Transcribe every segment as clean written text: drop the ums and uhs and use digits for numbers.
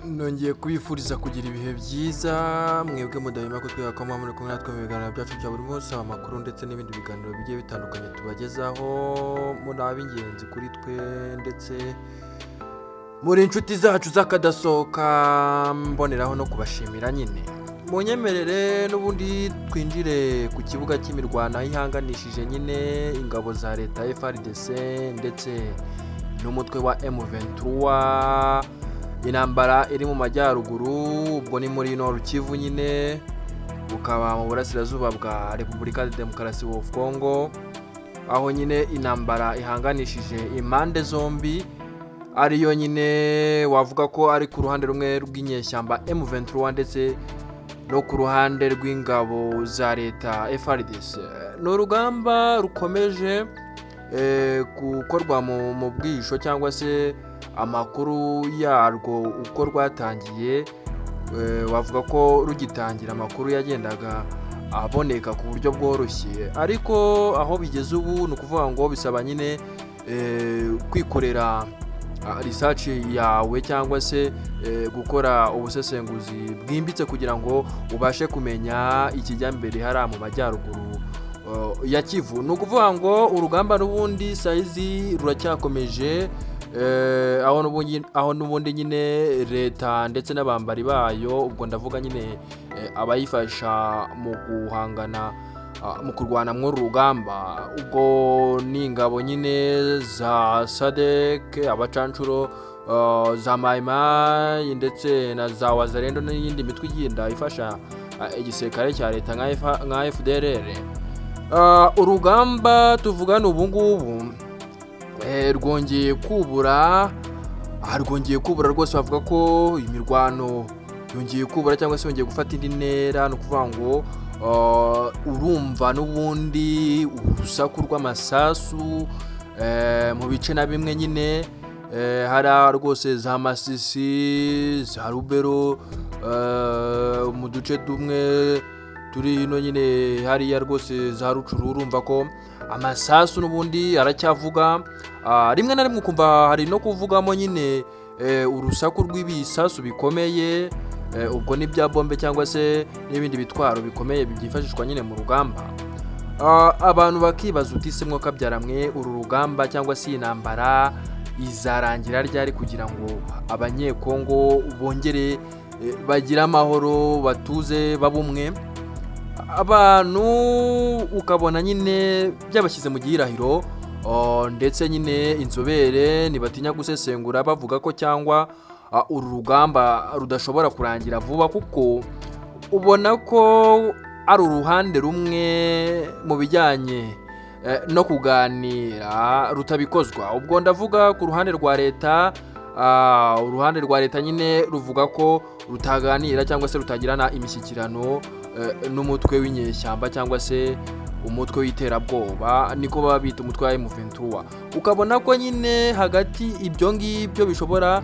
Nongeye kubifuriza kugira ibihe byiza, mwebwe mudahwema kutwereka ko muba muri kumwe natwe mu biganiro byacu bya buri munsi, amakuru ndetse n'ibindi biganiro bigiye bitandukanye tubagezaho. Muri ab'ingenzi kuri twe ndetse muri inshuti zacu z'akadasohoka, mboneraho no kubashimira nyine. Munyemerere n'ubundi twinjire ku kibuga cy'imirwano aho ihanganishije nyine ingabo za leta FARDC ndetse n'umutwe wa M23. Intambara iri mu majyaruguru, ubwo ni muri Nord Kivu nyine, bukaba mu burasirazuba bwa Repubulika ya Demokarasi of Congo, aho nyine intambara ihanganishije impande zombi, ariyo nyine wavuga ko ari ku ruhande rumwe rw'inyeshyamba M23 ndetse no ku ruhande rw'ingabo za leta FARDC. Ni urugamba rukomeje gukorwa mu bwisho cyangwa se amakuru yarwo uko rwatangiye, wavuga ko rugitangira amakuru yagendaga aboneka ku buryo bworoshye, ariko aho bigeze ubu ni ukuvuga ngo bisaba nyine kwikorera research yawe cyangwa se gukora ubusesenguzi bwimbitse kugira ngo ubashe kumenya ikijya mbere hariya mu majyaruguru ya Kivu. Ni ukuvuga ngo urugamba n'ubundi sayizi ruracyakomeje, aho n'ubundi nyine leta ndetse n'abambari bayo, ubwo ndavuga nyine abayifasha mu guhangana, mu kurwana muri uru rugamba, ubwo ni ingabo nyine za SADC, abacanshuro za Mayimayi ndetse na za Wazalendo n'iyindi mitwe igenda ifasha igisirikare cya leta nka FDLR. Urugamba tuvugana ubu ngubu rwongeye kubura, aha rwongeye kubura rwose. Bavuga ko imirwano yongeye kubura cyangwa se yongeye gufata indi ntera. Ni ukuvuga ngo urumva n'ubundi urusaku rw'amasasu mu bice na bimwe nyine, hariya rwose za Masisi, za Rubero, mu duce tumwe turi hino nyine hariya rwose za Rucuru, urumva ko amasasu n'ubundi aracyavuga. Rimwe na rimwe ukumva hari no kuvugamo nyine urusaku rw'ibisasu bikomeye, ubwo ni bya bombe cyangwa se n'ibindi bitwaro bikomeye byifashishwa nyine mu rugamba. Abantu bakibaza uti: "Se mwakabyaramwe, uru rugamba cyangwa se iyi ntambara izarangira ryari kugira ngo Abanyekongo bongere bagire amahoro, batuze, babe umwe?" Abantu ukabona nyine byabashyize mu gihirahiro, ndetse nyine inzobere ntibatinya gusesengura bavuga ko cyangwa uru rugamba rudashobora kurangira vuba, kuko ubona ko ari uruhande rumwe mu bijyanye no kuganira rutabikozwa. Ubwo ndavuga ku ruhande rwa leta. Uruhande rwa leta nyine ruvuga ko rutaganira cyangwa se rutagirana imishyikirano n'umutwe w'inyeshyamba cyangwa se umutwe w'iterabwoba, niko baba bita umutwe wa M23. Ukabona ko nyine hagati ibyo ngibyo bishobora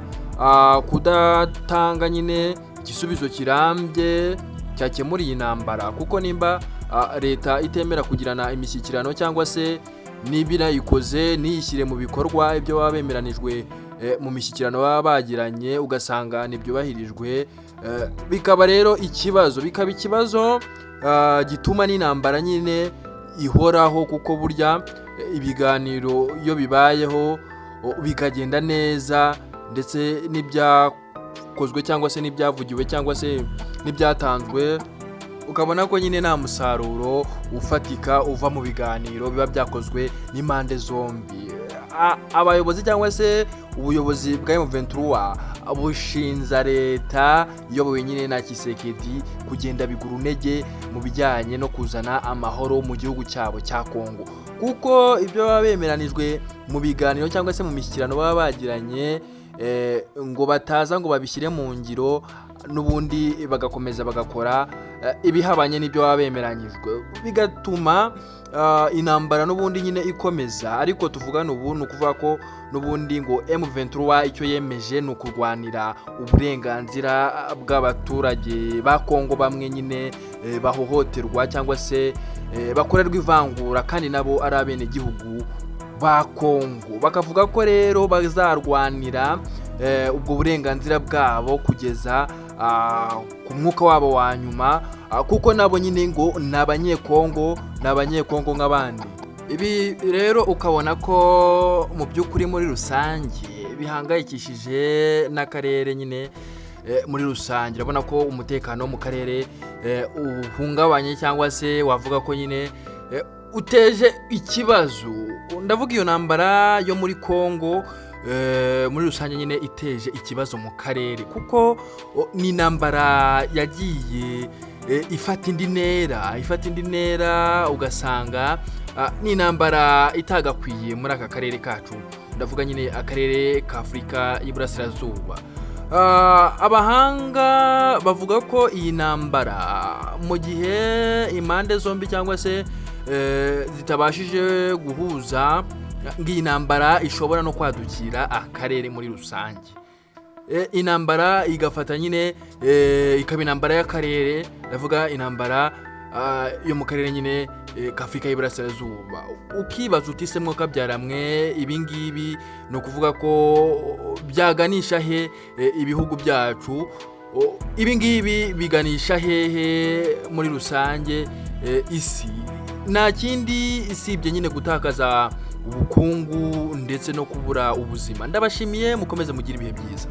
kudatanga nyine igisubizo kirambye cyakemura iyi ntambara, kuko nimba leta itemera kugirana imishyikirano cyangwa se niba inayikoze ntiyishyire mu bikorwa ibyo baba bemeranijwe mu mishyikirano baba bagiranye, ugasanga ntibyubahirijwe, bikaba rero ikibazo, bikaba ikibazo gituma n'intambara nyine ihoraho, kuko burya ibiganiro iyo bibayeho bikagenda neza, ndetse n'ibyakozwe cyangwa se n'ibyavugiwe cyangwa se n'ibyatanzwe, ukabona ko nyine nta musaruro ufatika uva mu biganiro biba byakozwe n'impande zombi. Abayobozi cyangwa se ubuyobozi bwa M23 bushinza leta iyobowe nyine na Tshisekedi kugenda bigura intege mu bijyanye no kuzana amahoro mu gihugu cyabo cya Kongo, kuko ibyo baba bemeranijwe mu biganiro cyangwa se mu mishyikirano baba bagiranye ngo bataza ngo babishyire mu ngiro, n'ubundi bagakomeza bagakora ibihabanye n'ibyo baba bemeranyijwe, bigatuma intambara n'ubundi nyine ikomeza. Ariko tuvugana ubu ni ukuvuga ko n'ubundi ngo M23 icyo yemeje ni ukurwanira uburenganzira bw'abaturage ba Kongo bamwe nyine bahohoterwa cyangwa se bakorerwa ivangura kandi nabo ari abenegihugu ba Kongo. Bakavuga ko rero bazarwanira ubwo burenganzira bwabo kugeza ku mwuka wabo wa nyuma, kuko nabo nyine ngo ni Abanyekongo, ni Abanyekongo nk'abandi. Ibi rero ukabona ko mu by'ukuri muri rusange bihangayikishije n'akarere nyine muri rusange. Urabona ko umutekano wo mu karere uhungabanye, cyangwa se wavuga ko nyine uteje ikibazo. Ndavuga iyo ntambara yo muri Kongo muri rusange nyine iteje ikibazo mu karere, kuko ni intambara yagiye ifata indi ntera, ifata indi ntera, ugasanga ni intambara itagakwiye muri aka karere kacu. Ndavuga nyine akarere ka Afurika y'Iburasirazuba. Abahanga bavuga ko iyi ntambara, mu gihe impande zombi cyangwa se zitabashije guhuza, ngo iyi ntambara ishobora no kwadukira akarere muri rusange. Intambara igafata nyine ikaba intambara y'akarere. Ndavuga intambara yo mu karere nyine k'Afurika y'Iburasirazuba. Ukibaza uti: "Se mwokabyaramwe, ibi ngibi ni ukuvuga ko byaganisha he ibihugu byacu? Ibi ngibi biganisha hehe muri rusange isi?" Nta kindi isibye nyine gutakaza ubukungu ndetse no kubura ubuzima. Ndabashimiye, mukomeze mugire ibihe byiza.